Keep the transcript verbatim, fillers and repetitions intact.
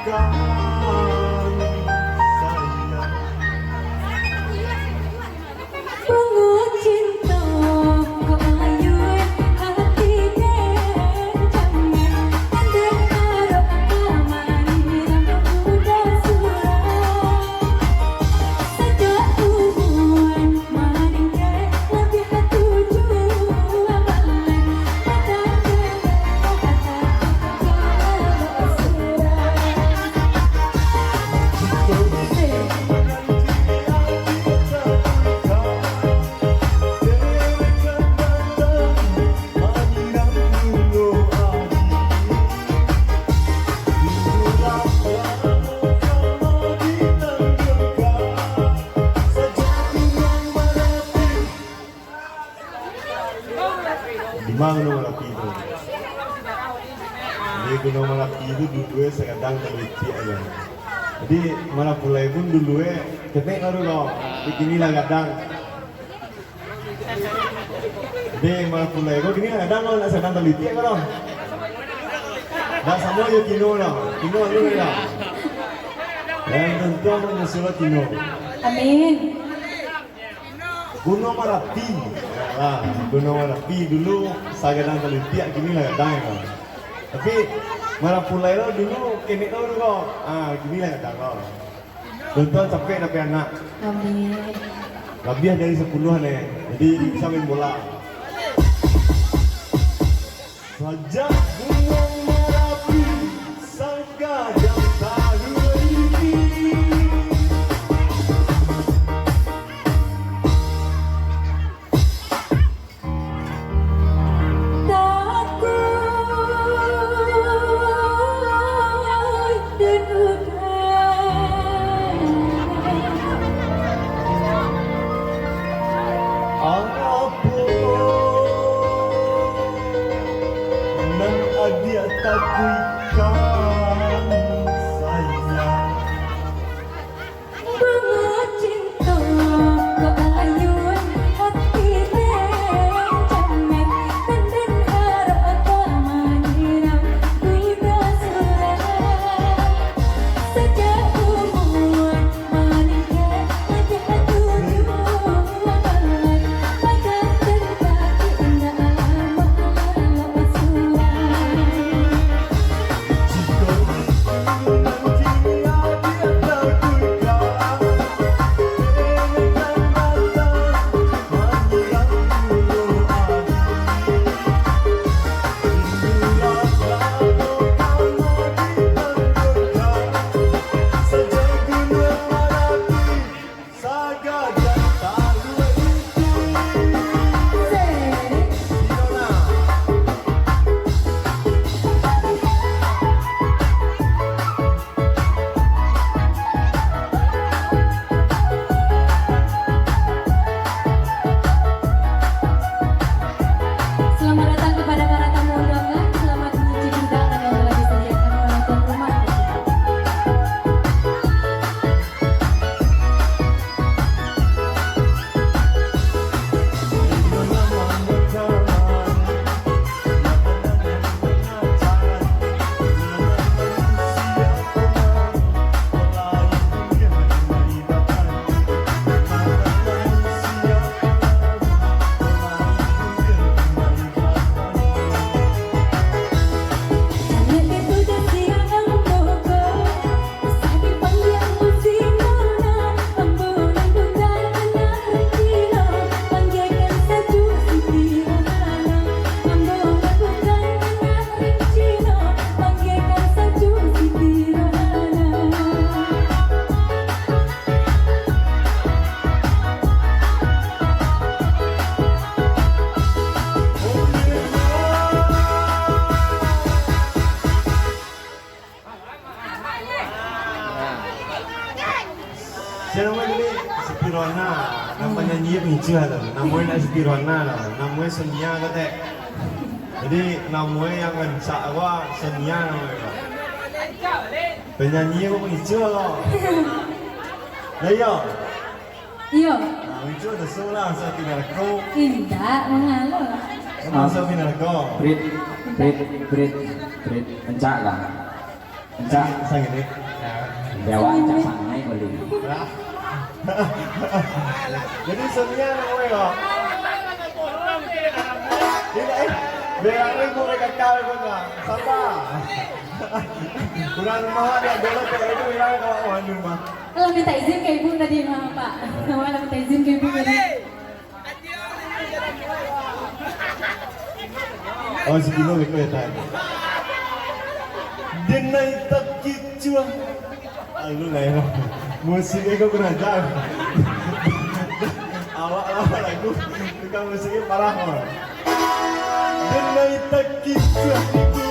Bungo cinto ko ayu hati den jamin, andeh arok ka manyiram budak surang. Sajak umua maningga labiah tujuah baleh, mata den kata kata surang. Di ma Gunuang Marapi tu? Di Gunuang Marapi tu dulu e sagadang talitiak ajo. Jadi, Marapulai pun dulu e ketek baru lo. Tapi kini lah gadang. Jadi, Marapulai ko kini lah gadang lo, nak sagadang talitiak ko lo. Dak samo jo kino lo. Kino anu lo. Nan tuntuang manyusul kino. Amin. Gunuang Marapi. Alah, Gunuang Marapi dulu sagadang talitiak, kini lah gadang, kan. Tapi, Marapulai lo dulu ketek lo dulu ko. Ah, kini lah gadang lo. Tuntuang capek dapek anak. Amin. Labiah dari sapuluah ne. Jadi, bisa main bola. Sajak Gunuang Marapi, sagadang talitiak. Takuik dan udah. Apo nan adiak takuikan, sayang? Bungo cinto ko ayu hati den jamin, nan den arok ka manyiram budak surang. Sajak umua maningga labiah tujuah baleh, mata den kata kata indak lamo surang. Sagadang talitiak. Sip. Iyo lah. Selamat datang kepada para tamu undangan. Selamat menyicip hidangan yang telah disediakan oleh tuan rumah. Sia namo tadi? Siti Rohana. Nan panyanyi ngicuah tu. Namo e ndak Siti Rohana lah. Namo e Sonia ko, Tek. Jadi, namo e nan rancak ko, Sonia namo e ko. Panyanyi ko ngicuah ko. Lah iyo. Iyo. Nah, lucu tu, so lah, so pindah ko. Indak, mangalo. Emang so pindah ko. Prit, prit, prit, prit. Rancak lah. Cak, sangidik. Jawaban cak sangai balik. Jadi senian, weh, kok. Ini, eh, biar aku mereka kau, kok, Kak. Sabar. Kurang rumah dia, dulu, kok, itu bilang kalau mau di rumah. Kalau minta izin ke ibu tadi, maaf, Pak. Kalau minta izin ke ibu tadi. Oh, sepuluh ribu ya, Tan. Denai takicuah. Alu lah ya. Musik iko kurang ajar. Awak lah lagu. Tukang musiknya parah, Bang. Denai takicuah.